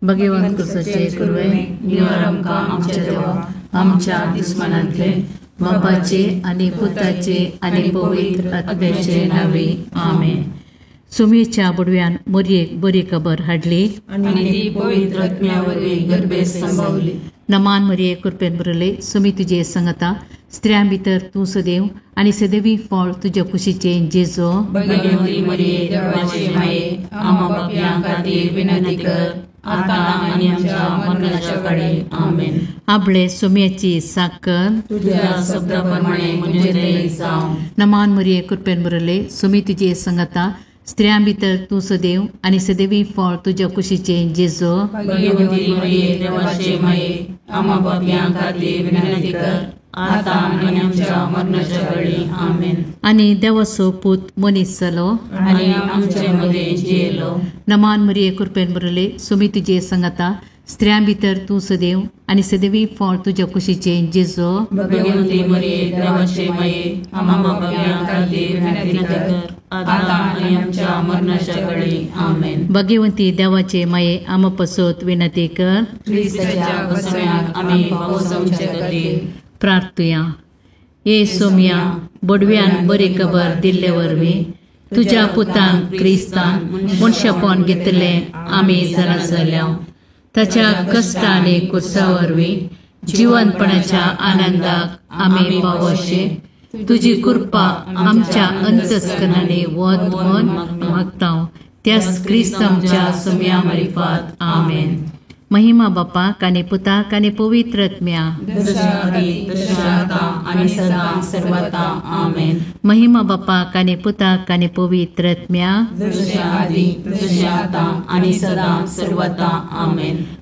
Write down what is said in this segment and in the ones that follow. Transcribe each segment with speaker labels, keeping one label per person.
Speaker 1: भगवंत कुसाचे कुरवे निवार आमकां आमच्या देवा आमच्या दुस्मानांतले बापाचे आनी पुताचे आनी पवित्र आत्म्याचे नांवे आमेन. सुमेच्या बुडव्यान मोरयेक बरी खबर हाडली
Speaker 2: आनी ती पवित्र आत्म्या वरवीं गर्भेत संभवली.
Speaker 1: नमान मरिये कृपेन भरले सुमी तुजे संगता स्त्रियां भितर तूं सदैव आनी सदैवी फळ तुज्या कुशीचें जेजो.
Speaker 2: भगवती मरिये देवाचे माये आम्हा पापयां खातीर विनंती कर आतां आनी आमच्या मरणाच्या काळी. आमेन.
Speaker 1: आपले सुम्याची साकर
Speaker 2: तुझ्या शब्दा प्रमाणे म्हजें जावं.
Speaker 1: नमान मरिये कृपेन भरले सुमी तुजे संगता स्त्रियां भितर तूं सदैव आनी सदैवी फळ तुज्या कुशीचें जेजो.
Speaker 2: भगवती मरिये देवाचे माये आम्हा पापयां खातीर विनंती कर आतां आनी आमच्या मरणाच्या काळी. आमेन.
Speaker 1: आनी देवाचो पूत मनीस जालो
Speaker 2: आनी आमचे मदें जियेलो.
Speaker 1: नमान मरिये कृपेन भरले सुमी तुजे संगता स्त्रियां भितर तूं सदैव आनी सदैवी फळ तुज्या कुशीचें जेजो.
Speaker 2: भगवती मरिये देवाचे माये आम्हा पापयां खातीर विनंती कर आतां आनी आमच्या मरणाच्या काळी. आमेन.
Speaker 1: भगवंती देवाचे माये आम्हा पसत विनंती कर.
Speaker 2: क्रिस्ताच्या बसम्याक आमी पावोवचे खातीर
Speaker 1: प्रार्थुया. ये सोम्या बोडव्यान बरी खबर दिल्ले वरवीं तुज्या पुतान क्रिस्तान मनशापण घेतलें आमी जाणा जाल्या. ताच्या कश्ट आनी कुर्सा वरवीं जिवनपणाच्या आनंदाक आमी पावोशे तुजी कृपा आमच्या अंतस्करणांनी वत म्हण मागता त्याच क्रिस्त आमच्या सोम्या मारिफात. आमेन. महिमा बापाक आनी पुताक आनी पवित्र आत्म्या. महिमा बापाक आनी पुताक आनी पवित्र आत्म्या.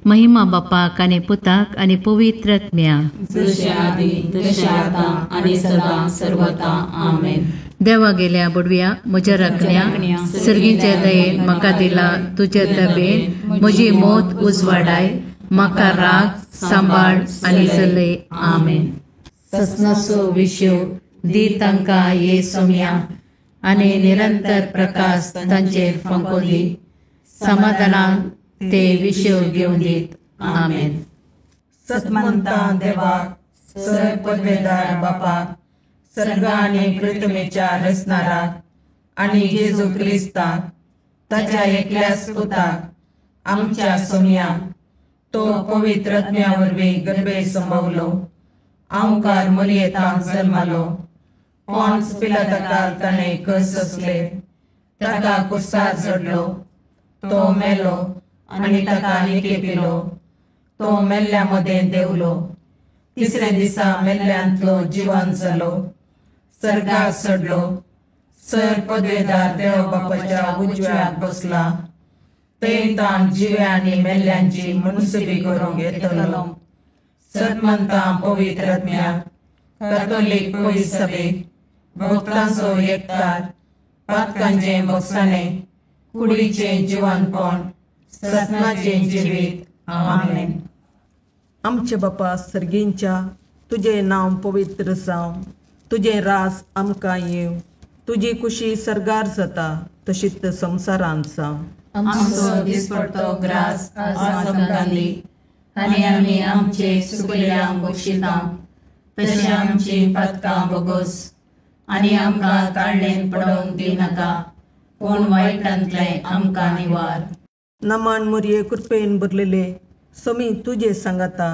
Speaker 1: महिमा बापाक आनी पुताक आनी पवित्र आत्म्या. देवा गेल्या बुडव्या म्हज्या राखण्या सर्गीच्या दयेन म्हाका दिला तुज्या दबेन म्हजी मौत उजवाडाय म्हाका राग सांबाळ आनी चलय. आमेन. ससनाचो विशेव दी तांकां ये सोम्या आनी निरंतर प्रकाश तांचेर फांको दी समाधानान ते विशेव घेवन दीत. आमेन.
Speaker 3: सतमंता देवाक सर पदवेदार बापाक सर्ग आनी पृथ्वीच्या रचणाराक आनी जेजू क्रिस्ताक ताच्या एकल्याच पुताक आमच्या सोम्याक तो पवित्र आत्म्या वरवीं गर्भे संभवलो आंवकार मरियेतांत जल्मालो पॉन्स पिलाताकाल ताणें कस सोंसले ताका कुर्सार चडलो तो मेलो आनी ताका निकेपिलो तो मेल्ल्या मदें देंवलो तिसऱ्या दिसा मेल्ल्यांतलो जिवन जालो सर्गार चडलो सर पदवेदार देव बापाच्या उजव्याक बसला थंय ताण जिव्या आनी मेल्ल्यांची मुनसुबी करूंक येतलो. सतमंता पवित्र आत्म्याक कॅथोलीक पवित्र सभेक भक्तांचो एकतार पातकांचें भोगसाणें कुडीचें जिवनपण ससनाचें जिवीत. आमेन.
Speaker 4: आमचे बापा सर्गींच्या तुजें नांव पवित्र जावं तुजें रास आमकां येवं तुजी कुशी सर्गार जाता तशीच संवसारांत जावं.
Speaker 2: आमचो दिसपडतो ग्रास आज आमकां दी आनी आमी आमचे चुकल्यांक बक्षिता तशें आमची पातकां भोगोस आनी आमकां ताळणेन पडोवंक दिनाका पूण वायटांतलें आमकां निवार.
Speaker 4: नमान मरिये कृपेन भरलेले समी तुजे सांगाता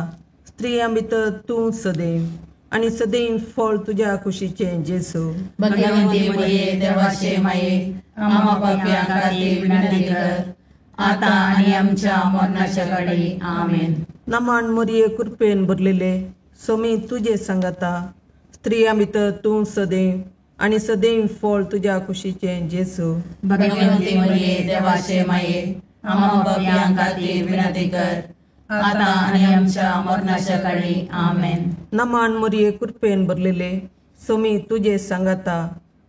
Speaker 4: स्त्रियां भितर तूं सदैव आनी सदैव फळ तुज्या कुशीचें जेजू.
Speaker 2: भगवती मरिये देवाचे माये आम्हा पापयां खातीर विनंती कर आतां आनी आमच्या मरणाच्या काळी. आमेन.
Speaker 4: नमान मरिये कृपेन भरलेले समी तुजे सांगाता स्त्रियां भितर तूं सदैव आनी सदैव फळ तुज्या कुशीचें जेजू.
Speaker 2: भगवती मरिये देवाचे माये आम्हा पापयां खातीर विनंती कर आतां आनी आमच्या मरणाच्या काळी. आमेन.
Speaker 4: नमान मरिये कृपेन भरलेले समी तुजे सांगाता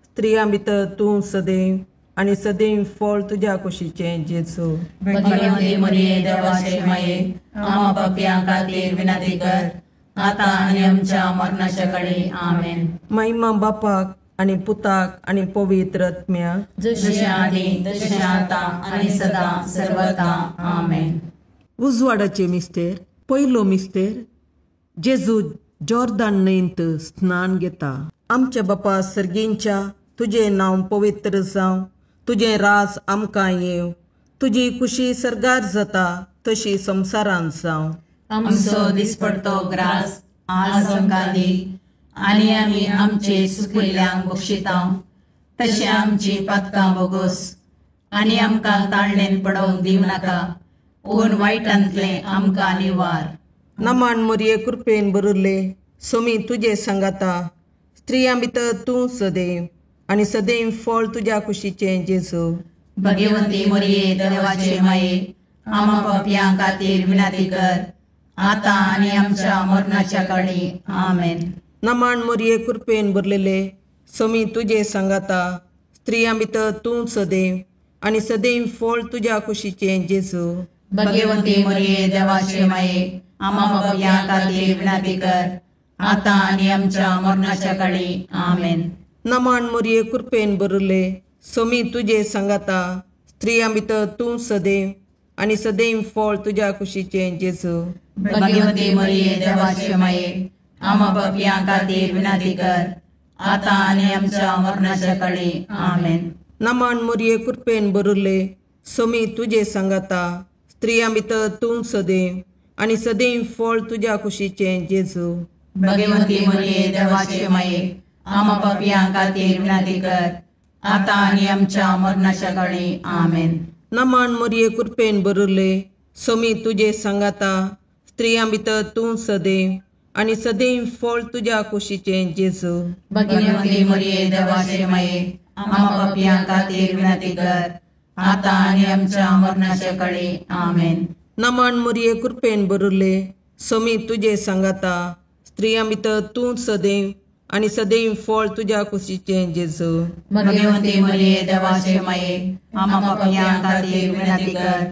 Speaker 4: स्त्रियां भितर तूं सदैव आनी सदैव फळ तुज्या कुशीचें जेजू.
Speaker 2: भगवती मरिये देवाचे माये आम्हा पापयां खातीर विनंती कर आतां आनी आमच्या मरणाच्या काळी. आमेन.
Speaker 4: महिमा बापाक आनी पुताक आनी पवित्र आत्म्याक
Speaker 2: जशें आदी तशें आतां आनी सदां सर्वता. आमेन.
Speaker 4: उजवाडाचे मिस्तेर. पयलो मिस्तेर, जेजू जॉर्दान न्हंयंत स्नान घेता. आमच्या बापा सर्गींच्या, तुजें नांव पवित्र जावं, तुजें राज आमकां येवं, तुजी कुशी सर्गार जाता तशी संवसारांत जावं.
Speaker 2: आमचो दिसपडतो ग्रास आज आमकां दी आनी आमी आमचे सुकिल्ल्यांक बक्षिता तशें आमची पातकां बोगोस आनी आमकां ताळणेन पडोवंक दिवं नाका, पूण वायटांतलें आमकां निवार.
Speaker 4: नमान मोरये कृपेन भरिल्ले, सोमी तुजे सांगाता, स्त्रियां भितर तूं सदैव आनी सदैव फळ तुज्या कुशीचें जेजू.
Speaker 2: भगवंती मोरये देवाचे माये, आमा पापयां खातीर विनंती कर आतां आनी आमच्या मरणाच्या काळी. आमेन.
Speaker 4: नमान मोरये कृपेन भरलेले, सोमी तुजे सांगाता, स्त्रियां भितर तूं सदैव आनी सदैव फळ तुज्या कुशीचें जेजू.
Speaker 2: भगवंती मोरये देवाचे माये, आमा पापयां खातीर विनंती कर आतां आनी आमच्या मरणाच्या काळी. आमेन.
Speaker 4: नमान मोरये कृपेन भरिल्ले, सोमी तुजे सांगाता, स्त्रियां भितर तूं सदैव आनी सदैव फळ तुज्या कुशीचें जेजू.
Speaker 2: भगवंती मोरये देवाचे माये, आमा पापयां खातीर विनंती कर आतां आनी आमच्या मरणाच्या काळी. आमेन.
Speaker 4: नमान मोरये कृपेन भरिल्ले, सोमी तुजे सांगाता, स्त्रियां भितर तूं सदैव आनी सदैव फळ तुज्या कुशीचें जेजू.
Speaker 2: भगवंती मोरये देवाचे माये, आमा पापयां खातीर विनंती कर आतां आनी आमच्या मरणाच्या काळी. आमेन.
Speaker 4: नमान मोरये कृपेन भरिल्ले, सोमी तुजे सांगाता, स्त्रियां भितर तूं सदैव आनी सदैव फळ तुज्या कुशीचें जेजू.
Speaker 2: भगवंती मोरये देवाचे माये, आमा पापयां खातीर विनंती कर आतां आनी आमच्या मरणाच्या काळी. आमेन.
Speaker 4: नमान मोरये कृपेन भरिल्ले, सोमी तुजे सांगाता, स्त्रियां भितर तूं सदैव आनी सदैव फळ तुज्या कुशीचें जेजू.
Speaker 2: भगवंती मोरये देवाचे माये, आमा पापयां खातीर विनंती कर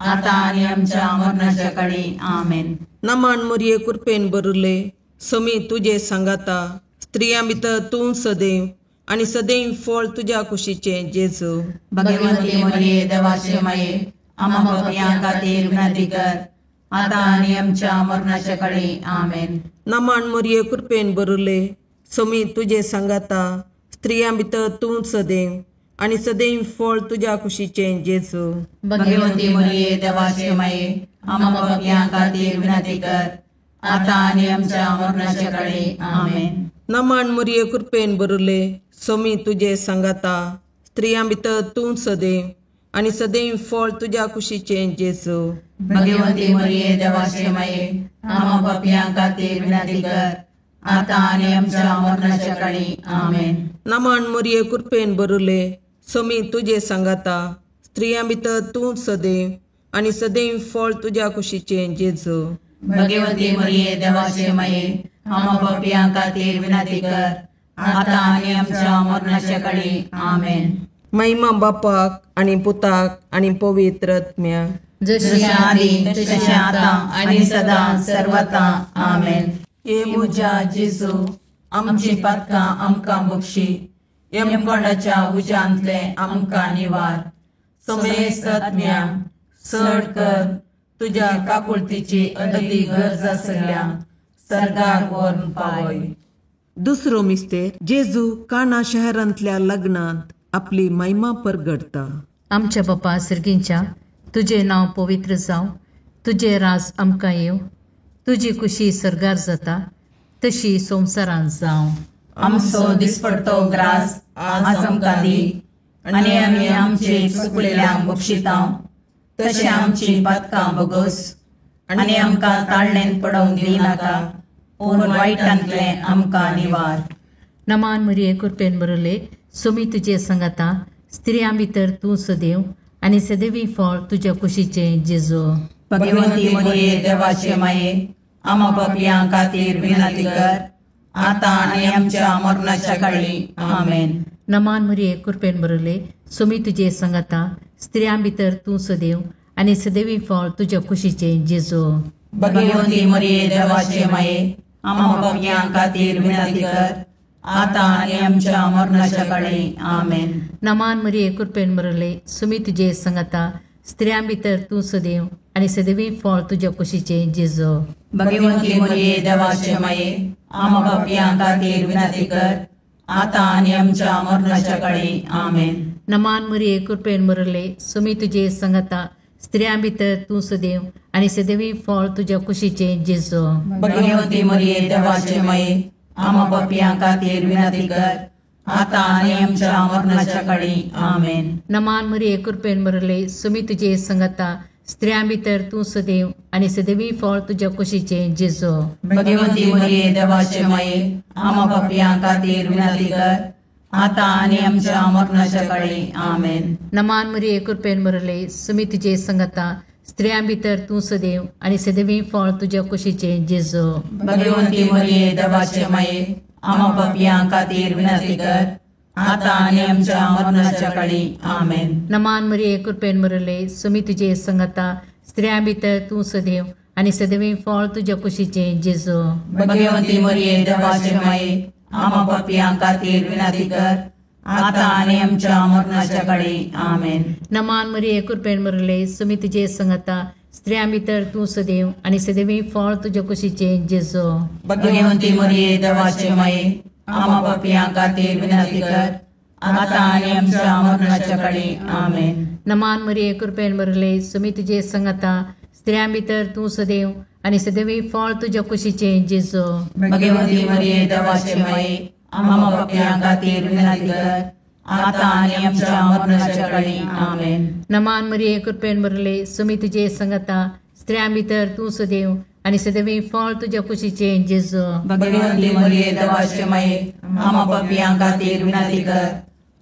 Speaker 2: आतां आनी आमच्या मरणाच्या काळी. आमेन.
Speaker 4: नमान मोरये कृपेन भरिल्ले, सोमी तुजे सांगाता, स्त्रियां भितर तूं सदैव आनी सदैव फळ तुज्या कुशीचें जेजू.
Speaker 2: भगवंती मोरये देवाचे माये, आमा पापयां खातीर विनंती कर आतां आनी आमच्या मरणाच्या काळी. आमेन.
Speaker 4: नमान मोरये कृपेन भरिल्ले, सोमी तुजे सांगाता, स्त्रियां भितर तूं सदैव आनी सदैव फळ तुज्या कुशीचें जेजू.
Speaker 2: भगवंती मोरये देवाचे माये, आमा पापयां खातीर विनंती कर आतां आनी आमच्या मरणाच्या काळी. आमेन.
Speaker 4: नमान मोरये कृपेन भरिल्ले, सोमी तुजे सांगाता, स्त्रियां भितर तूं सदैव आनी सदैव फळ तुज्या कुशीचें जेजू.
Speaker 2: भगवंती मोरये देवाचे माये, आमा पापयां खातीर विनंती कर आतां आनी आमच्या मरणाच्या काळी. आमेन.
Speaker 4: नमान मोरये कृपेन भरिल्ले, सोमी तुजे सांगाता, स्त्रियां भितर तूं सदैव आनी सदैव फळ तुज्या कुशीचें जेजू.
Speaker 2: भगवंती मोरये देवाचे माये, आमा पापयां खातीर विनंती कर आतां आनी आमच्या मरणाच्या काळी. आमेन.
Speaker 4: महिमा बापाक आनी पुताक आनी पवित्र आत्म्याक,
Speaker 2: जशी आदी तशें आतां आनी सदां सर्वता. आमेन.
Speaker 3: हे म्हज्या जेजू, आमची पातकां आमकां बक्षी, यमकोंडाच्या उज्यांतलें आमकां निवार, समेस्त आत्म्या चड कर तुज्या काकुळतीची अदती गरज आसल्या सर्गाक व्हरून पावय.
Speaker 4: दुसरो मिस्तेर, जेजू काना शहरांतल्या लग्नांत आपली महिमा परगडता.
Speaker 1: आमच्या बापा सर्गींच्या, तुजें नांव पवित्र जावं, तुजें राज आमकां येवं, तुजी कुशी सर्गार जाता तशी संवसारांत जावं.
Speaker 2: आमचो दिसपडतो ग्रास आज आमकां दी आनी आमी आमचे चुकलेल्यांक बक्षिता तशें आमची पातकां बोगोस आनी आमकां ताळणेन पडोवंक दिवं नाका, पूण वायटांतलें आमकां निवार.
Speaker 1: नमान मरिये कृपेन भरिल्ले, सोमी तुजे सांगाता, स्त्रियां भितर तूं सदैव आनी सदैवी फळ तुज्या कुशीचें जेजू.
Speaker 2: भगवंती मरिये देवाचे माये, आमा पापयां खातीर विनंती कर आतां आनी आमच्या मरणाच्या काळी. आमेन.
Speaker 1: नमान मरिये कृपेन भरिल्ले, सोमी तुजे सांगाता, स्त्रियां भितर तूं सदैव आनी सदैवी फळ तुज्या कुशीचें जेजू.
Speaker 2: भगवंती मरिये देवाचे माये, आमा पापयां खातीर विनंती कर आतां आनी आमच्या मरणाच्या काळी. आमेन.
Speaker 1: नमान मरिये कृपेन भरिल्ले, सोमी तुजे सांगाता, स्त्रियां भितर तूं सदैव आनी सदैवी फळ तुज्या कुशीचें जेजू.
Speaker 3: भगवंती मरिये देवाचे माये, आमा पापयां खातीर विनंती कर, आतां आनी आमच्या मरणाच्या काळी. आमेन.
Speaker 1: नमान मरिये, कृपेन भरले, सुमी तुजे संगता, स्त्रियां भितर तूं सदैव आनी सदैवी फळ तुज्या कुशीचें जेजू.
Speaker 3: भगवंती मरिये देवाचे माये, आमा पापयां खातीर विनंती कर, आतां आनी आमच्या मरणाच्या काळी. आमेन.
Speaker 1: नमान मरिये, कृपेन भरले, सुमी तुजे संगता, स्त्रियां भितर तूं सदैव आनी सदैवी फळ तुज्या कुशीचें जेजू.
Speaker 3: भगवंती मरिये देवाचे माये, आमा पापयां खातीर विनंती कर, आतां आनी आमच्या मरणाच्या काळी. आमेन.
Speaker 1: नमान मरिये, कृपेन भरले, सुमी तुजे संगता, स्त्रियां भितर तूं सदैव आनी सदैवी फळ तुज्या कुशीचें जेजू.
Speaker 3: भगवंती मरिये देवाचे माये, आमा पापयां खातीर विनंती कर, आतां आनी आमच्या मरणाच्या काळी. आमेन.
Speaker 1: नमान मरिये, कृपेन भरले, सुमी तुजे संगता, स्त्रियां भितर तूं सदैव आनी सदैवी फळ तुज्या कुशीचें जेजू.
Speaker 3: भगवंती मरिये देवाचे माये, आमा पापयां खातीर विनंती कर, आतां आनी आमच्या मरणाच्या काळी. आमेन.
Speaker 1: नमान मरिये, कृपेन भरले, सुमी तुजे संगता, स्त्रियां भितर तूं सदैव आनी सदैवी फळ तुज्या कुशीचें जेजू.
Speaker 3: भगवंती मरिये देवाचे माये, आमा पापयां खातीर विनंती कर, आतां आनी आमच्या मरणाच्या काळी. आमेन.
Speaker 1: नमान मरिये, कृपेन भरले, सुमी तुजे संगता, स्त्रियां भितर तूं सदैव आनी सदैवी फळ तुज्या कुशीचें जेजू.
Speaker 3: भगवंती मरिये देवाचे माये, आमा पापयां खातीर विनंती कर, आतां आनी आमच्या मरणाच्या काळी. आमेन.
Speaker 1: नमान मरिये, कृपेन भरले, सुमी तुजे संगता, स्त्रियां भितर तूं सदैव आनी सदैवी फळ तुज्या कुशीचें जेजू.
Speaker 3: भगवंती मरिये देवाचे माये, आमा पापयां खातीर विनंती कर,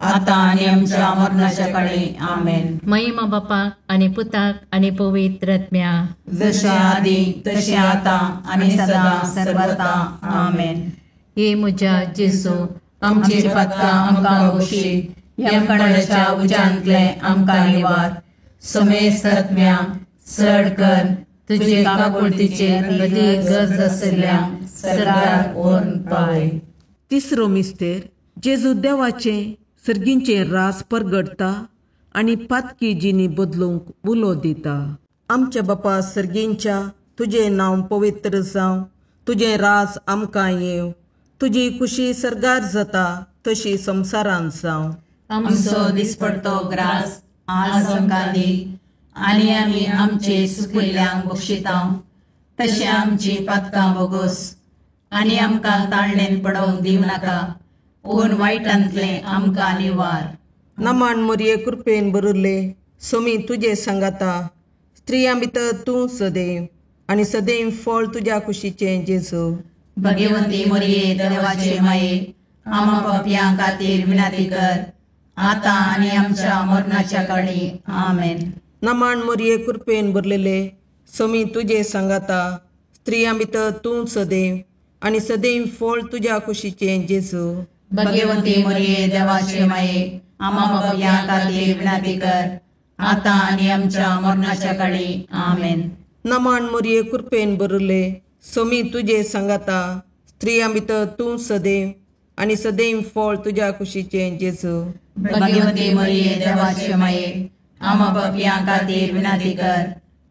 Speaker 3: आतां आनी आमच्या मरणाच्या काळी. आमेन.
Speaker 1: महिमा बापाक आनी पुताक आनी पवित्र आत्म्या,
Speaker 3: जशें आदी तशें आतां आनी सदां सर्वता. आमेन.
Speaker 1: हे म्हज्या जेजू,
Speaker 3: आमची पातकां आमकां बक्षी, यमकणाच्या उज्यांतले आमकां निवार, समेस्त आत्म्या चड कर तुजे काकुळतीचेर अदीक गरज आशिल्ल्या सरकार व्हरून पावय.
Speaker 4: तिसरो मिस्तेर, जेजू देवाचें सर्गींचें रास परगडटा आनी पातकी जिणी बदलूंक उलो दिता. आमच्या बापा सर्गींच्या, तुजें नांव पवित्र जावं, तुजें रास आमकां येवं, तुजी कुशी सर्गार जाता तशी संवसारांत जावं.
Speaker 2: आमचो दिसपडतो ग्रास आज आमकां दी, आनी आमी आमचे सुकिल्ल्यांक बक्षिता तशें आमची पातकां बोगोस, आनी आमकां ताळणेन पडोवंक दिवं नाका, ओन वायटांतलें आमकां निवार.
Speaker 4: नमान मरिये, कृपेन भरिल्ले, सोमी तुजे सांगाता, स्त्रियां भितर तूं सदैव आनी सदैव फळ तुज्या कुशीचें जेजू.
Speaker 2: भगवंती मरिये देवाचे माये, आमा पापयां खातीर विनंती कर, आतां आनी आमच्या मरणाच्या काळी. आमेन.
Speaker 4: नमान मरिये, कृपेन भरलेले, सोमी तुजे सांगाता, स्त्रियां भितर तूं सदैव आनी सदैव फळ तुज्या कुशीचें जेजू.
Speaker 2: भगवंती मरिये देवाचे माये, आमा पापयां खातीर विनंती कर, आतां आनी आमच्या मरणाच्या काळी. आमेन.
Speaker 4: नमान मरिये, कृपेन भरिल्ले, सोमी तुजे सांगाता, स्त्रियां भितर तूं सदैव आनी सदैव फळ तुज्या कुशीचें जेजू.
Speaker 2: भगवंती मरिये देवाचे माये, आमा पापयां खातीर विनंती कर,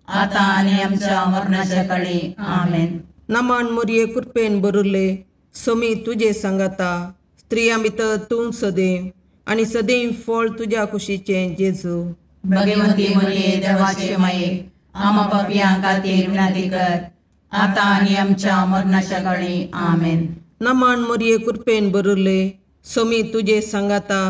Speaker 2: आतां आनी आमच्या मरणाच्या काळी. आमेन.
Speaker 4: नमान मरिये, कृपेन भरिल्ले, सोमी तुजे सांगाता, स्त्रियां भितर तूं सदैव आनी सदैव फळ तुज्या कुशीचें जेजू.
Speaker 2: भगवंती मरिये देवाचे माये, आमा पापयां खातीर विनंती कर, आतां आनी आमच्या मरणाच्या काळी. आमेन.
Speaker 4: नमान मरिये, कृपेन भरिल्ले, सोमी तुजे सांगाता,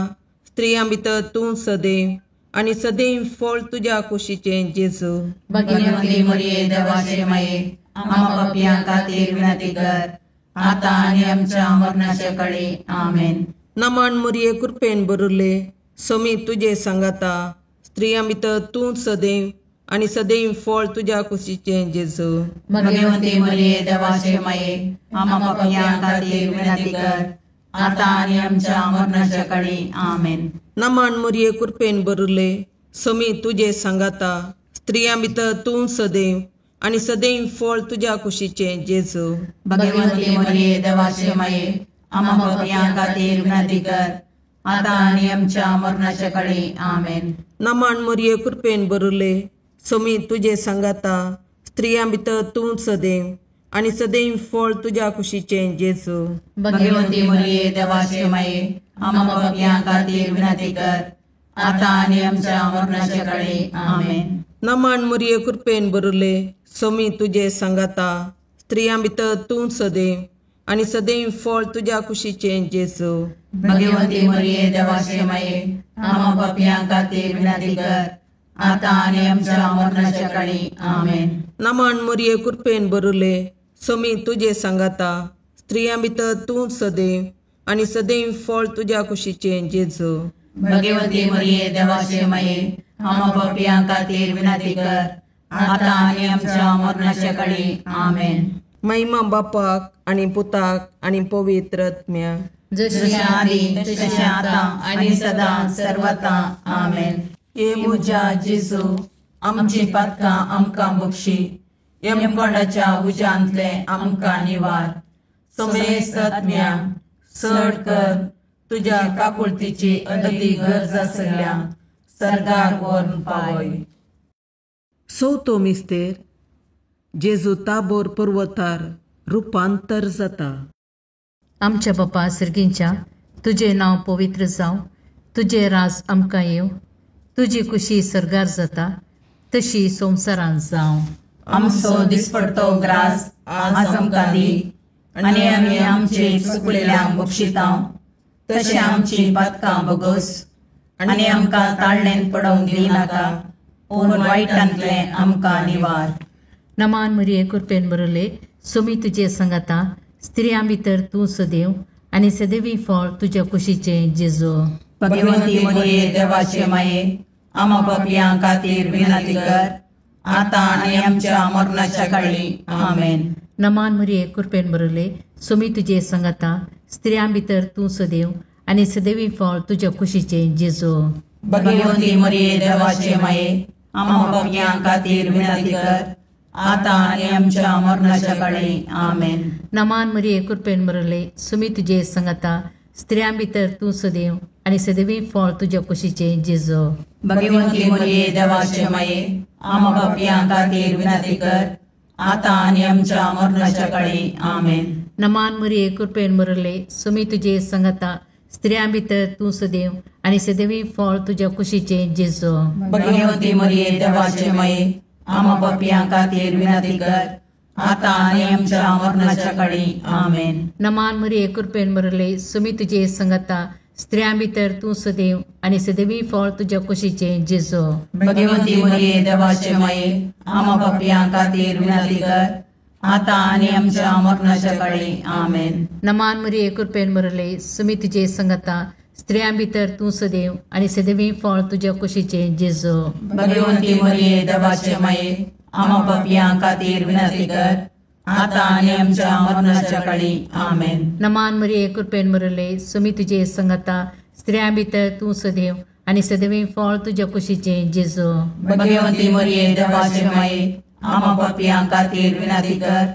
Speaker 4: स्त्रियां भितर तूं सदैव आनी सदैव फळ तुज्या कुशीचें जेजू.
Speaker 2: भगवंती मरिये देवाचे माये, आमा पापयां खातीर विनंती कर, आतां आनी आमच्या मरणाच्या काळी. आमेन.
Speaker 4: नमान मरिये, कृपेन भरिल्ले, सोमी तुजे सांगाता, स्त्रियां भितर तूं सदैव आनी सदैव फळ तुज्या कुशीचें जेजू.
Speaker 2: भगवंती मरिये देवाचे माये, आमा पापयां खातीर विनंती कर, आतां आनी आमच्या मरणाच्या काळी. आमेन.
Speaker 4: नमान मरिये, कृपेन भरिल्ले, सोमी तुजे सांगाता, स्त्रियां भितर तूं सदैव आनी सदैव फळ तुज्या कुशीचें जेजू.
Speaker 2: भगवंती मरिये देवाचे माये, आमा पापयां खातीर विनंती कर,
Speaker 3: आतां आनी आमच्या मरणाच्या काळी. आमेन.
Speaker 4: नमन मरिये कृपेन भरुले, सोमी तुजे सांगाता, स्त्रियां भितर तूं सदैव आनी सदैव फळ तुज्या कुशीचें जेजू.
Speaker 3: भगवंती मरिये देवाचे माये, आम्हा पापयां खातीर विनंती कर, आतां आनी आमच्या मरणाच्या काळी. आमेन.
Speaker 4: नमन मरिये कृपेन भरुले, सोमी तुजे सांगाता, स्त्रियां भितर तूं सदैव आनी सदैव फळ तुज्या कुशीचें जेजू.
Speaker 3: भगवंती मरिये देवाचे माये, आम्हा पापयां खातीर विनंती कर, आतां आनी आमच्या मरणाच्या काळी. आमेन.
Speaker 4: नमन मरिये कृपेन भरुले, सोमी तुजे सांगाता, स्त्रियां भितर तूं सदैव आनी सदैव फळ तुज्या कुशीचें जेजू.
Speaker 3: भगवंती मरिये देवाचे माये, आम्हा पापयां खातीर विनंती कर, आतां आनी आमच्या मरणाच्या काळी. आमेन.
Speaker 4: महिमा बापाक आनी पुताक आनी पवित्र आत्म्याक,
Speaker 3: जशी आदी तशें आतां आनी सदां सर्वता. आमेन. हे म्हज्या जेजू, आमची पातकां आमकां बक्षी, यमकोंडाच्या उज्यांतले आमकां निवार, समेस्त आत्म्या चड कर तुज्या काकुळतीची अदी गरज आसल्या सर्गार व्हरून पावय.
Speaker 4: चवथो मिस्तेर, जेजू ताबोर पर्वतार रुपांतर जाता.
Speaker 1: आमच्या बापा सर्गींच्या, तुजें नांव पवित्र जावं, तुजें राज आमकां येवं, तुजी कुशी सर्गार जाता तशी संवसारांत जावं.
Speaker 3: आमचो दिसपडतो ग्रास आज आमकां दी, आनी आमी आमचे चुकलेल्यांक बक्षितां तशें आमची पातकां बगोस, आनी आमकां ताळणेन पडोवंक दिनाका, पूण वायटांतलें आमकां निवार.
Speaker 1: नमान मरिये कृपेन भरले, सोमी तुजे सांगाता, स्त्रियां भितर तूं सदैव आनी सदैवी फळ तुज्या कुशीचें जेजू.
Speaker 3: भगवंती मरिये देवाचे माये, आम्हा पापयां खातीर विनंती कर, आतां आनी आमच्या मरणाच्या काळी. आमेन.
Speaker 1: नमान मरिये कृपेन भरले, सोमी तुजे सांगाता, स्त्रियां भितर तूं सदैव आनी सदैवी फळ तुज्या कुशीचें जेजू.
Speaker 3: भगवंती मरिये देवाचे माये, आम्हा पापयां खातीर विनंती कर, आतां आनी आमच्या मरणाच्या काळी. आमेन.
Speaker 1: नमान मरिये कृपेन भरले, सोमी तुजे सांगाता, स्त्रियां भितर तूं सदैव आनी सदैवी फळ तुज्या कुशीचें जेजू.
Speaker 3: भगवंती मरिये देवाचे माये, आम्हा पापयां खातीर विनंती कर, आतां आनी आमच्या मरणाच्या काळी. आमेन.
Speaker 1: नमान मरिये कृपेन भरले, सोमी तुजे सांगाता, स्त्रियां भितर तूं सदैव आनी सदैवी फळ तुज्या कुशीचें जेजू.
Speaker 3: भगवंती मरिये देवाचे माये, आम्हा पापयां खातीर विनंती कर, आतां आनी आमच्या मरणाच्या काळी. आमेन.
Speaker 1: नमान मरिये कृपेन भरले, सोमी तुजे सांगाता, स्त्रियां भितर तूं सदैव आनी सदैवी फळ तुज्या कुशीचें जेजू.
Speaker 3: भगवंती मरिये देवाचे माये, आम्हा पापयां खातीर विनंती कर, आतां आनी आमच्या मरणाच्या काळी. आमेन.
Speaker 1: नमान मरिये कृपेन भरले, सोमी तुजे सांगाता, स्त्रियां भितर तूं सदैव आनी सदैवी फळ तुज्या कुशीचें जेजू.
Speaker 3: भगवंती मरिये देवाचे माये, आम्हा पापयां खातीर विनंती कर, आतां आनी आमच्या मरणाच्या काळी. आमेन.
Speaker 1: नमान मरिये कृपेन भरले, सोमी तुजे सांगाता, स्त्रियां भितर तूं सदैव आनी सदैवी फळ तुज्या कुशीचें जेजू.
Speaker 3: भगवंती मरिये देवाचे माये, आम्हा पापयां खातीर विनंती कर,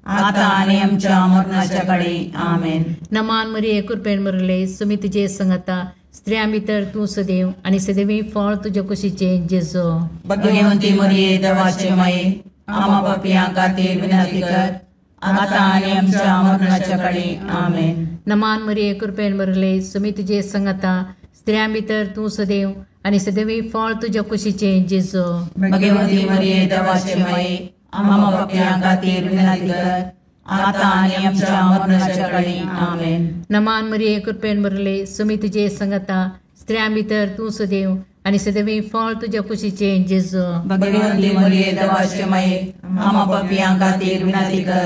Speaker 3: आतां आनी आमच्या मरणाच्या काळी. आमेन.
Speaker 1: नमान मरिये कृपेन भरले, सोमी तुजे सांगाता, स्त्रियां भितर तूं सदैव आनी सदैवी फळ तुज्या कुशीचें जेजू.
Speaker 3: भगवंती मरिये देवाचे माये, आम्हा पापयां खातीर विनंती कर, आतां आनी आमच्या मरणाच्या काळी. आमेन.
Speaker 1: नमान मरिये कृपेन भरले, सोमी तुजे सांगाता, स्त्रियां भितर तूं सदैव आनी सदैवी फळ तुज्या कुशीचें जेजू.
Speaker 3: भगवंती मरिये देवाचे माये, आम्हा पापयां खातीर विनंती कर, आतां आनी आमच्या मरणाच्या काळी. आमेन.
Speaker 1: नमान मरिये कृपेन भरले, सोमी तुजे सांगाता, स्त्रियां भितर तूं सदैव आनी सदैवी फळ तुज्या कुशीचें जेजू.
Speaker 3: भगवंती मरिये देवाचे माये, आम्हा पापयां खातीर विनंती कर,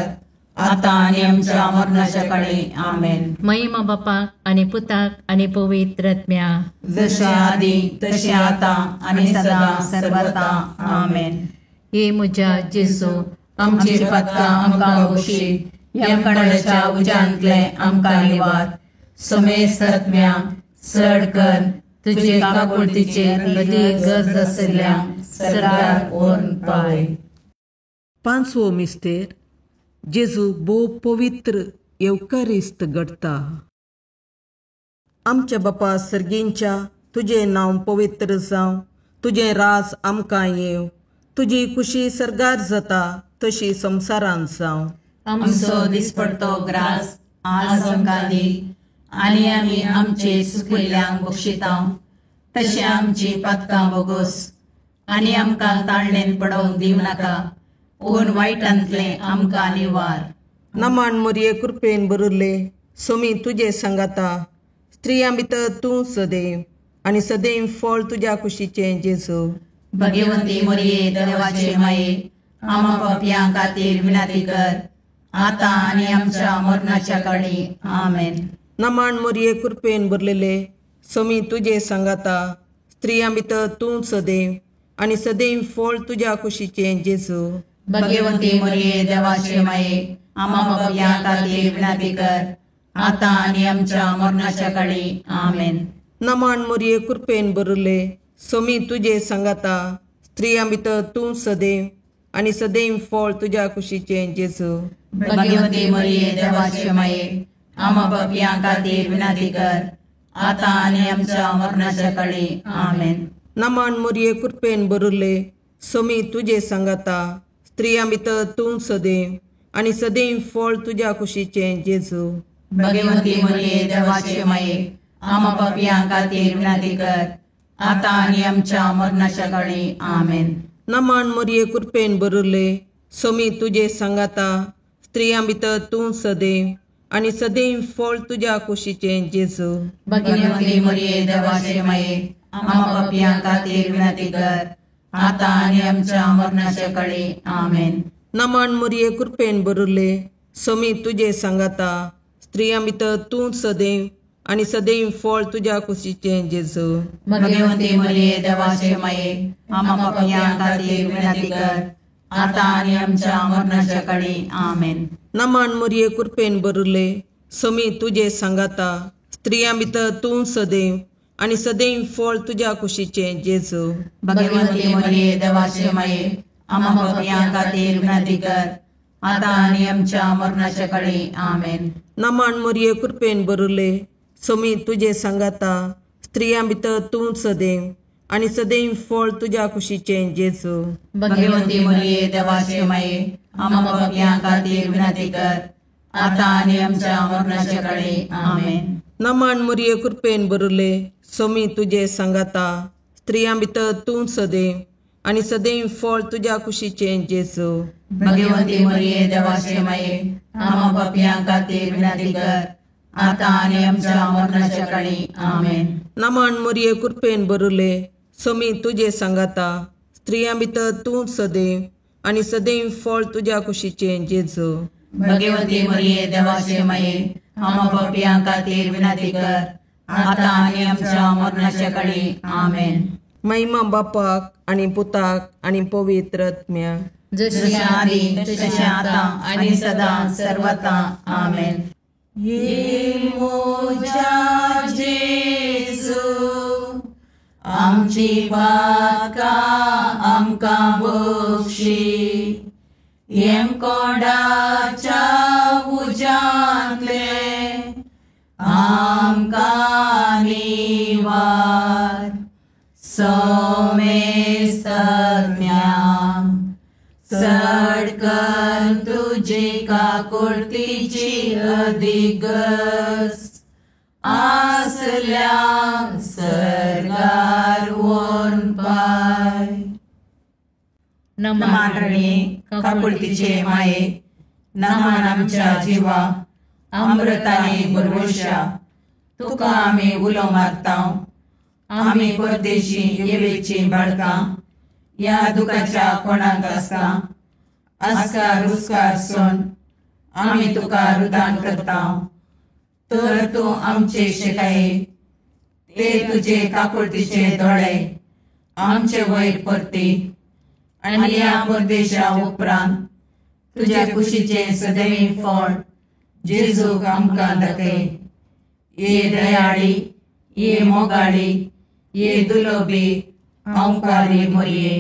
Speaker 3: आतां आनी आमच्या मरणाच्या काळी. आमेन.
Speaker 1: महिमा बापाक आनी पुताक आनी पवित्र आत्म्याक,
Speaker 3: जशें आदी तशें आतां आनी सदां सर्वता. आमेन.
Speaker 1: हे म्हज्या जेजू,
Speaker 3: आमची पातकां आमकां बक्षी, यमकंडाच्या उज्यांतलें आमकां निवार, समेस्त आत्म्या चड कर तुजे काकुळतीचे अदीक गरज आशिल्ल्या सर्गार व्हरून पावय.
Speaker 4: पांचवो मिस्तेर, जेजू भोव पवित्र येवकारिस्त घडटा. आमच्या बापा सर्गींच्या तुजें नांव पवित्र जावं, तुजें राज आमकां येवं, तुजी कुशी सर्गार जाता तशी संवसारांत जावं.
Speaker 2: आमचो दिसपडतो ग्रास आज आमकां दी आनी आमी आमचे सुकिल्ल्यांक बक्षिता तशें आमची पातकां बोगोस आनी आमकां ताळणेन पडोवंक दिवं नाका, पूण वायटांतलें आमकां निवार.
Speaker 4: नमान मोरये कृपेन भरिल्ले सोमी तुजे सांगाता, स्त्रियां भितर तूं सदैव आनी सदैव फळ तुज्या कुशीचें जेजू.
Speaker 2: भगवंती मोरये देवाचे माये, आमा पापयां खातीर विनंती कर आतां आनी आमच्या मरणाच्या काळी. आमेन.
Speaker 4: नमान मोरये कृपेन भरलेले सोमी तुजे सांगाता, स्त्रियां भितर तूं सदैव आनी सदैव फळ तुज्या कुशीचें जेजू.
Speaker 2: भगवंती मोरये देवाचे माये, आमा पापयां खातीर विनंती कर आतां आनी आमच्या मरणाच्या काळी. आमेन.
Speaker 4: नमान मोरये कृपेन भरिल्ले सोमी तुजे सांगाता, स्त्रियां भितर तूं सदैव आनी सदैव फळ तुज्या कुशीचें जेजू.
Speaker 2: भगवंती मोरये देवाचे माये, आमा पापयां खातीर विनंती कर आतां आनी आमच्या मरणाच्या काळी. आमेन.
Speaker 4: नमान मोरये कृपेन भरिल्ले सोमी तुजे सांगाता, स्त्रियां भितर तूं सदैव आनी सदैव फळ तुज्या कुशीचें जेजू.
Speaker 2: भगवंती मोरये देवाचे माये, आमा पापयां खातीर विनंती कर आतां आनी आमच्या मरणाच्या काळी. आमेन.
Speaker 4: नमान मोरये कृपेन भरिल्ले सोमी तुजे सांगाता, स्त्रियां भितर तूं सदैव आनी सदैव फळ तुज्या कुशीचें जेजू.
Speaker 2: भगवंती मोरये देवाचे माये, आमा पापयां खातीर विनंती कर आतां आनी आमच्या मरणाच्या काळी. आमेन.
Speaker 4: नमान मोरये कृपेन भरिल्ले सोमी तुजे सांगाता, स्त्रियां भितर तूं सदैव आनी सदैव फळ तुज्या कुशीचें जेजू.
Speaker 2: भगवंती मोरये देवाचे माये, आमा पापयां खातीर विनंती कर आतां आनी आमच्या मरणाच्या काळी. आमेन.
Speaker 4: नमान मोरये कृपेन भरिल्ले सोमी तुजे सांगाता, स्त्रियां भितर तूं सदैव आनी सदैव फळ तुज्या कुशीचें जेजू.
Speaker 2: भगवंती मोरये देवाचे माये, आमा पापयां खातीर विनंती कर आतां आनी आमच्या मरणाच्या काळी. आमेन.
Speaker 4: नमान मोरये कृपेन भरिल्ले सोमी तुजे सांगाता, स्त्रियां भितर तूं सदैव आनी सदैव फळ तुज्या कुशीचें जेजू.
Speaker 2: भगवंती मोरये देवाचे माये, आमा पापयां खातीर विनंती कर आतां आनी आमच्या मरणाच्या काळी. आमेन.
Speaker 4: नमान मोरये कृपेन भरिल्ले सोमी तुजे सांगाता, स्त्रियां भितर तूं सदैव आनी सदैव फळ तुज्या कुशीचें जेजू.
Speaker 2: भगवंती मोरये देवाचे माये, आमा पापयां खातीर विनंती कर आतां आनी आमच्या मरणाच्या काळी. आमेन.
Speaker 4: नमान मोरये कृपेन भरिल्ले सोमी तुजे सांगाता, स्त्रियां भितर तूं सदैव आनी सदैव फळ तुज्या कुशीचें जेजू.
Speaker 2: भगवंती मोरये देवाचे माये, आमा पापयां खातीर विनंती कर आतां आनी आमच्या मरणाच्या काळी. आमेन.
Speaker 4: महिमा बापाक आनी पुताक आनी पवित्र आत्म्याक,
Speaker 2: जशी आदी तशें आतां आनी सदां सर्वता. आमेन.
Speaker 3: ये मोजा जेजू, आमची पातकां आमकां बक्षी, येमकोंडाच्या उज्यांतले आमकां निवार. सोमेस्तज्ञा चड कर तुजी काकुळतीची अधिगस आसल्या सर्गार व्हरून पाय.
Speaker 2: नमान रणी काकुळतीचे माये, नमान आमच्या जिवा अमृताने भरवशा, तुका आमी उलो मारता. आमी परदेशी येवेची बाळकां ह्या दुखाच्या कोणाक आसता आस्कार उस्कार सोन आमी तुका रुदान करता. तर तूं आमचे शिकाये ते तुजे काकुळतीचे दोळे आमचे वयर परती आनी ह्या परदेशा उपरांत तुज्या कुशीचें सदैवी फळ जेजूक आमकां दाखय. ये दयाळी, ये मोगाळी, ये दुलोबी ओंकारी मोरये.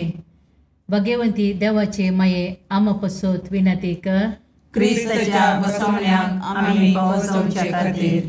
Speaker 1: भगवंती देवाचे माये, आमा पसत विनंती कर.
Speaker 3: क्रिस्ताच्या बसवण्याक आमी पावसोवचे खातीर.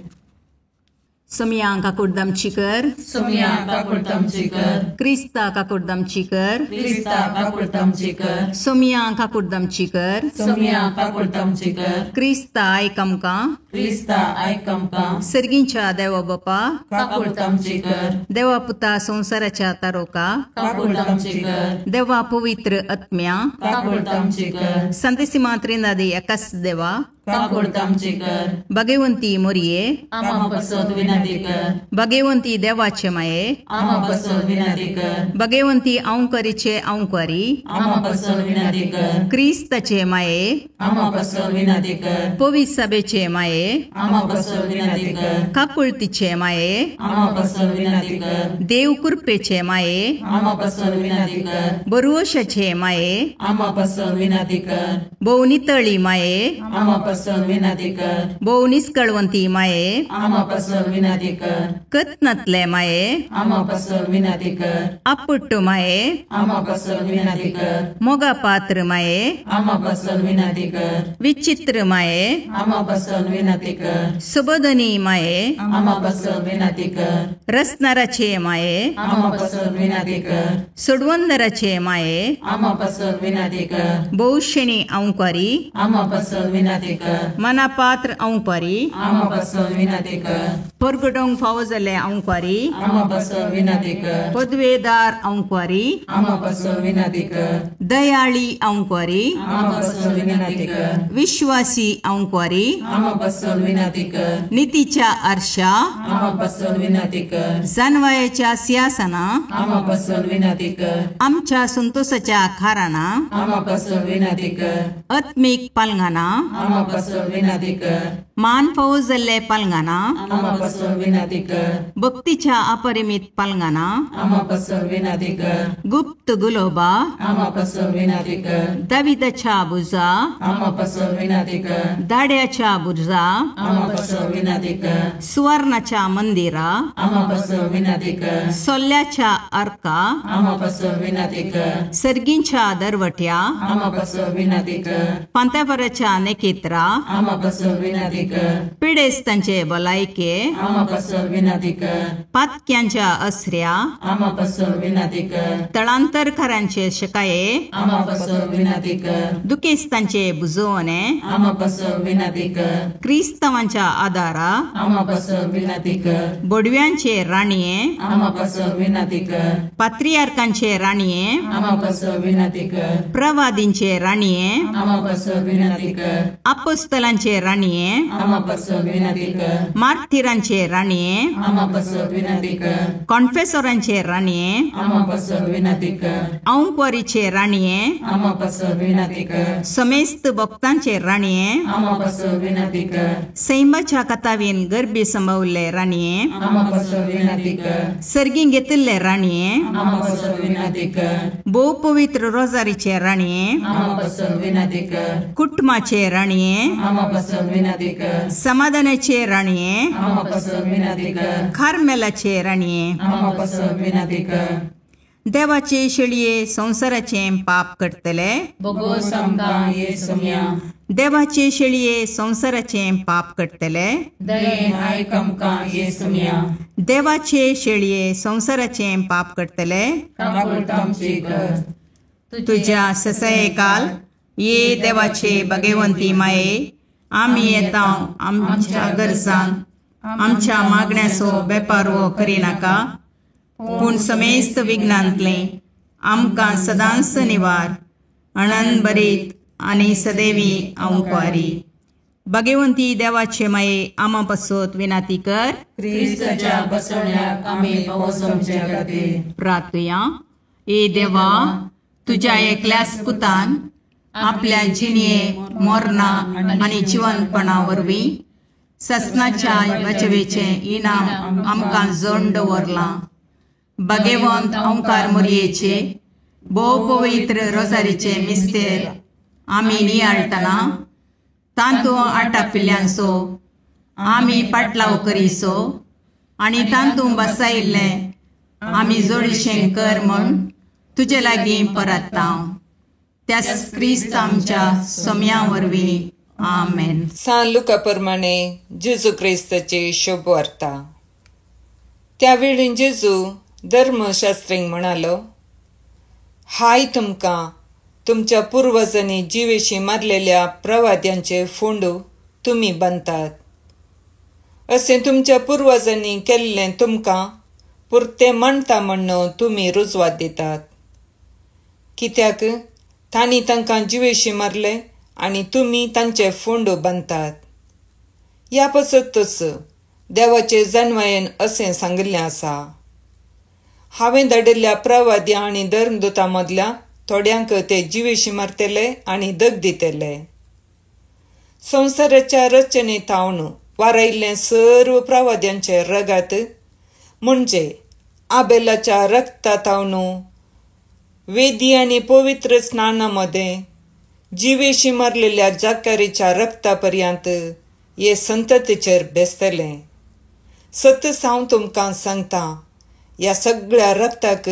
Speaker 3: सोमया काकुडदामची कर,
Speaker 2: सोमया काकुडदामची कर,
Speaker 3: क्रिस्ता काकुडदामची कर,
Speaker 2: क्रिस्ता काकुडदामची कर,
Speaker 3: सोमया काकुडदामची कर,
Speaker 2: सोमया काकुडदामची कर,
Speaker 3: क्रिस्ता आयक आमकां,
Speaker 2: क्रिस्ता आयक आमकां,
Speaker 3: सर्गींच्या देवा बापा
Speaker 2: काकुडदामची कर,
Speaker 3: देवा पुता संवसाराच्या तारोका
Speaker 2: काकुडदामची कर,
Speaker 3: देवा पवित्र आत्म्या
Speaker 2: काकुडदामची कर,
Speaker 3: संतेसिमा त्रिनादी एकाच देवा
Speaker 2: काकुडदामची कर,
Speaker 3: भगवंती मोरये
Speaker 2: आमा पसत विनंती कर,
Speaker 3: भगवंती देवाचे माये
Speaker 2: आमा पसत विनंती कर,
Speaker 3: भगवंती औंकरीचे औंकरी
Speaker 2: आमा पसत विनंती कर,
Speaker 3: क्रिस्ताचे माये
Speaker 2: आमा पसत विनंती कर,
Speaker 3: पवित्र सभेचे माये
Speaker 2: आमा पसत विनंती कर,
Speaker 3: काकुळतीचे माये
Speaker 2: आमा पसत विनंती कर,
Speaker 3: देव कृपेचे माये
Speaker 2: आमा पसत विनंती कर,
Speaker 3: बरुवशाचे माये
Speaker 2: आमा पसत विनंती कर,
Speaker 3: भोवनितळी माये
Speaker 2: आमा पसत विनंती कर,
Speaker 3: भोव निस्कळवंती माये
Speaker 2: आमा पसत विनंती कर,
Speaker 3: कत्नातले माये
Speaker 2: आमा पसत विनंती कर,
Speaker 3: आपुट्ट माये
Speaker 2: आमा पसत विनंती कर,
Speaker 3: मोगा पात्र माये
Speaker 2: आमा पसत विनंती कर,
Speaker 3: विचित्र माये
Speaker 2: आमा पसत विनंती कर,
Speaker 3: सुबोधनी माये
Speaker 2: आमा पसत विनंती कर,
Speaker 3: रसनाराचे माये
Speaker 2: आमा पसत विनंती कर,
Speaker 3: सोडवंदराचे माये
Speaker 2: आमा पसत विनंती कर,
Speaker 3: बहुशेणी औंकारी
Speaker 2: आमा पसत विनंती कर,
Speaker 3: मनापात्र औंकारी
Speaker 2: आमा पसत विनंती कर,
Speaker 3: परगटोंक फावो जाल्ले औंकारी
Speaker 2: आमा पसत विनंती कर,
Speaker 3: पदवेदार औंकारी
Speaker 2: आमा पसत विनंती कर,
Speaker 3: दयाळी औंकारी
Speaker 2: आमा पसत विनंती कर,
Speaker 3: विश्वासी औंकारी
Speaker 2: आमा पसत विनंती कर,
Speaker 3: नितीच्या आरशा
Speaker 2: आमा पसत विनंती कर,
Speaker 3: जानवायाच्या सिंहासना
Speaker 2: आमा पसत विनंती कर,
Speaker 3: आमच्या संतोषाच्या खाराना
Speaker 2: आमा पसत विनंती कर,
Speaker 3: आत्मीक पालंगाना
Speaker 2: आमा पसत विनंती कर,
Speaker 3: मान फावो जाल्ले पालंगाना
Speaker 2: आमा पसत विनंती कर,
Speaker 3: भक्तीच्या अपरिमित पालंगाना
Speaker 2: आमा पसत विनंती कर,
Speaker 3: गुप्त गुलोबा
Speaker 2: आमा पसत विनंती कर,
Speaker 3: दाविदाच्या बुजा
Speaker 2: आमा पसत विनंती कर,
Speaker 3: दाड्याच्या बुजा
Speaker 2: आमा पसत विनंती कर,
Speaker 3: सुवर्णाच्या मंदिरा
Speaker 2: आमा पसत विनंती कर,
Speaker 3: सोल्ल्याच्या अर्का
Speaker 2: आमा पसत विनंती कर,
Speaker 3: सर्गींच्या दरवट्या
Speaker 2: आमा पसत विनंती कर,
Speaker 3: पांत्यापराच्या नेकेत्रा
Speaker 2: आमा पसत विनंती कर,
Speaker 3: पिडेस्तांचे भलायके
Speaker 2: आमा पसत विनंती कर,
Speaker 3: पातक्यांच्या असऱ्या
Speaker 2: आमा पसत विनंती कर,
Speaker 3: तळांतरकारांचे शकाये
Speaker 2: आमा पसत विनंती कर,
Speaker 3: दुखेस्तांचे बुजवणे
Speaker 2: आमा पसत विनंती कर,
Speaker 3: क्रिस्तावांच्या आदारा
Speaker 2: आमा पसत विनंती कर,
Speaker 3: बोडव्यांचे राणये
Speaker 2: आमा पसत विनंती कर,
Speaker 3: पात्रियार्कांचे राणये
Speaker 2: आमा पसत विनंती कर,
Speaker 3: प्रवादींचे राणये
Speaker 2: आमा पसत विनंती कर,
Speaker 3: अपोस्तलांचे राणये
Speaker 2: आमा पसत विनंती कर,
Speaker 3: मार्थिरांचे राणये
Speaker 2: आमा पसत विनंती कर,
Speaker 3: कॉन्फेसोरांचे राणये
Speaker 2: आमा पसत विनंती कर,
Speaker 3: औंकवारीचे राणये
Speaker 2: आमा पसत विनंती कर,
Speaker 3: समेस्त भक्तांचे राणये
Speaker 2: आमा पसत विनंती कर,
Speaker 3: सैमाच्या कथावीन गर्भी संभवल्ले राणये
Speaker 2: आमा पसत विनंती कर,
Speaker 3: सर्गी घेतिल्ले राणये
Speaker 2: आमा पसत विनंती कर,
Speaker 3: भोव पवित्र रोजारीचे राणये
Speaker 2: आमा पसत विनंती कर,
Speaker 3: कुटुंबाचे राणये
Speaker 2: आमा पसत विनंती कर,
Speaker 3: समाधानाचे राणये
Speaker 2: आमा पसत विनंती कर,
Speaker 3: कार्मेलाचे राणये
Speaker 2: आमा पसत विनंती कर,
Speaker 3: देवाचे शेळये संवसाराचे पाप करतले
Speaker 2: बोगोस आमकां ये सोम्या,
Speaker 3: देवाचे शेळये संवसाराचे पाप करतले
Speaker 2: दयेन आयक आमकां ये सोम्या,
Speaker 3: देवाचे शेळये संवसाराचे पाप करतले
Speaker 2: काकुळटामची कर,
Speaker 3: तुझ्या ससयकाल ये देवाचे भगवंती माये आमी येता आमच्या गरजांक आमच्या मागण्याचो बेपारवो करिनाका पूण समेस्त विघ्नांतलें आमकां सदांच निवार अणन बरीत आनी सदैवी आंकवारी. भगवंती देवाचे माये आमा पासत विनाती कर.
Speaker 2: क्रिस्ताच्या बसवण्याक आमी पावसमचे खातीर
Speaker 3: प्रार्थुया. ए देवा, तुज्या एकल्याच पुतान आपल्या जिणये मोरना आनी जिवनपणा वरवीं ससनाच्या बचवेचें इनाम आमकां जोड दवरलां. भगवंत ओंकार मोरयेचे भोव पवित्र रोजारीचे मिस्तेर आमी नियाळटना तांतू आटापिल्ल्यांचो आमी पाटलाव करीसो आनी तांतू बसायिल्लें आमी जोडीशें कर म्हूण तुजे लागीं परत्ता. त्याच क्रिस्त आमच्या सोम्या वरवीं. आमेन.
Speaker 5: सान लुका प्रमाणे जेजू क्रिस्ताची शुभ वार्ता. त्यावेळी जेजू धर्मशास्त्रींक म्हणालो, हाय तुमकां, तुमच्या पुर्वजांनी जिवेशी मारलेल्या प्रवाद्यांचे फोंडू तुमी बांदतात. असें तुमच्या पुर्वजांनी केल्लें तुमकां पुरतें मानता म्हण्ण तुमी रुजवात दितात. कित्याक तांणी तांकां जिवेशी मारले आनी तुमी तांचे फोंडू बांदतात. ह्या पसतच देवाचे जानवायेन असें सांगिल्लें आसा, हांवें धाडिल्ल्या प्रवाद्या आनी धर्मदूतां मदल्या थोड्यांक ते जिवेशी मारतले आनी दग दितले. संवसाराच्या रचने थावन वारायिल्लें सर्व प्रवाद्यांचे रगात म्हणजे आबेलाच्या रक्ता थावन वेदी आनी पवित्र स्नाना मदें जिवेशी मारलेल्या जाकारीच्या रक्ता पर्यंत हे संततीचेर बेसतले. सत हांव तुमकां सांगता, ह्या सगळ्या रक्ताक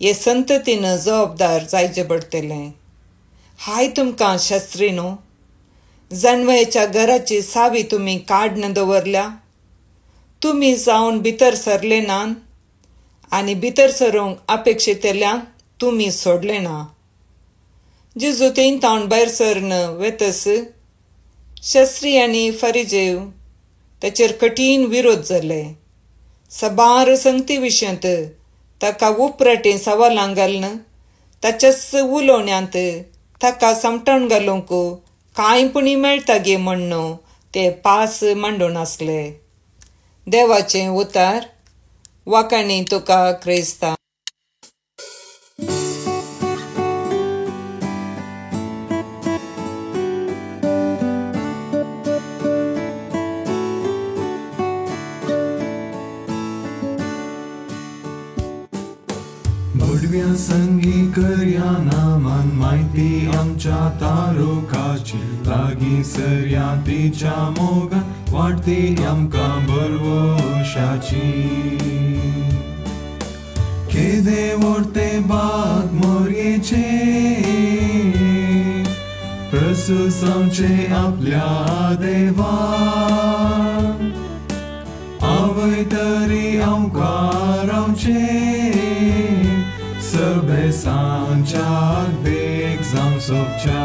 Speaker 5: हे संततीन जबाबदार जायचें पडटलें. हाय तुमकां शास्त्री न्हू, जानवयाच्या घराची सावी तुमी काडून दवरल्या. तुमी जावन भितर सरले ना आनी भितर सरूंक अपेक्षितल्यांक तुमी सोडले ना. जेजू थंय तावन भायर सरन वेतस शास्त्री आनी फरिजेव ताचेर कठीण विरोध जाले. सबार संगती विशयांत ताका उपराटे सवालां घालून ताच्याच उलोवण्यांत ताका समटावन घालूंक कांय पुणी मेळटा गे म्हण्ण ते पास मांडून आसले. देवाचें उतार. वाकाणी तुका क्रिस्ता.
Speaker 6: भडव्या संगी करया नामान माहिती आमच्या तारुकाची, लागीं सरया तिच्या मोगान वाडती आमकां बरवशाची. केदे व्हडते बाग मोरयेचे, प्रसूस आमचे आपल्या देवा, आवय तरी आमकां रावचे, सभेसांच्याक देख जावं सोबच्या.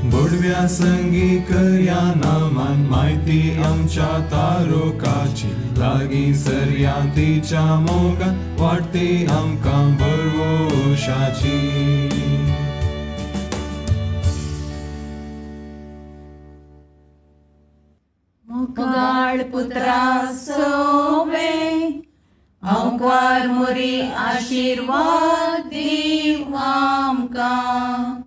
Speaker 6: भडव्या संगी करया नामान माहिती आमच्या तारुकाची, लागीं सरया तिच्या मोगान वाडती आमकां बरवशाची.
Speaker 2: मुखाळ पुत्रा सोवे अंकार मोरी आशीर्वाद दीव आमकां.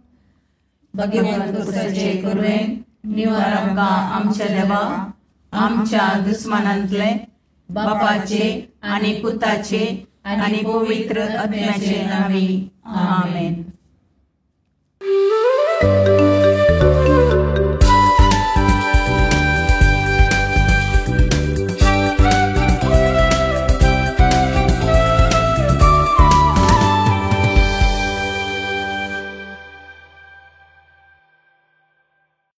Speaker 2: भगवंत पुरसाचे कुरवेन निवार आमकां आमच्या देवा, आमच्या दुस्मानांतले बापाचे आनी पुताचे आनी पवित्र आत्म्याचे नांवी. आमेन.